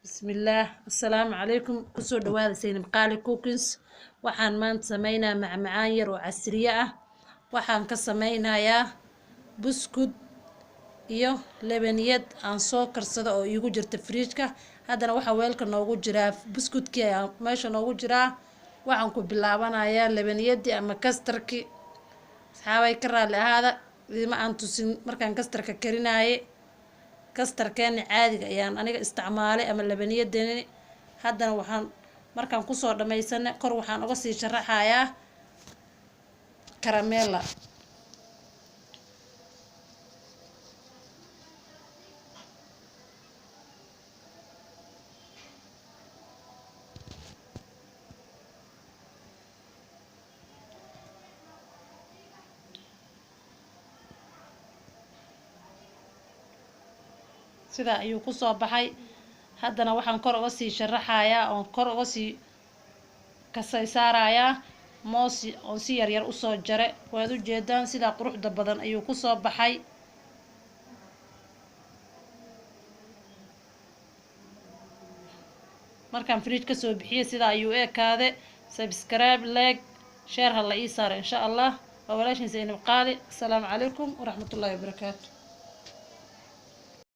Bismillaah, assalaamu calaykum. Kusoo dhawaada Saynab Qaali Cookings. Waxaan maanta sameynaa macmacaan yar oo casriye ah. Waxaan ka sameynayaa buskud iyo lebaniyad aan soo karsado oo iigu jirta fridge-ka. Haddana waxaa weelka noogu jiraa buskudkii ayaa meesha noogu jiraa. Waxaan ku bilaabanayaa lebaniyadii ama kastarkii. Asxaabay, ka raalli ahaada idima aan tusin markaan kastarka karinaaye. Kastarkeeni caadiga ayaan aniga isticmaalay ama labaniyadeeni. Haddana waxaan markaan kusoo dhammaysanay kor waxaan uga sii sharaxayaa caramella. Sidaa ayuu kusoo baxay. Haddana waxaan kor uga sii sharaxayaa oon kor uga sii kasay saarayaa moos oon si yaryar usoo jare. Waad ujeedaan, sidaa quruxda badan ayuu kusoo baxay. Markaan fridge kasoo bixiyey sidaa ayuu u ekaade. Subscribe, like, share ha la ii saaro, insha Allah. Waa walaashin Zaynab Qaali. Asalaamu calaykum waraxmatullaahi wabarakaatu.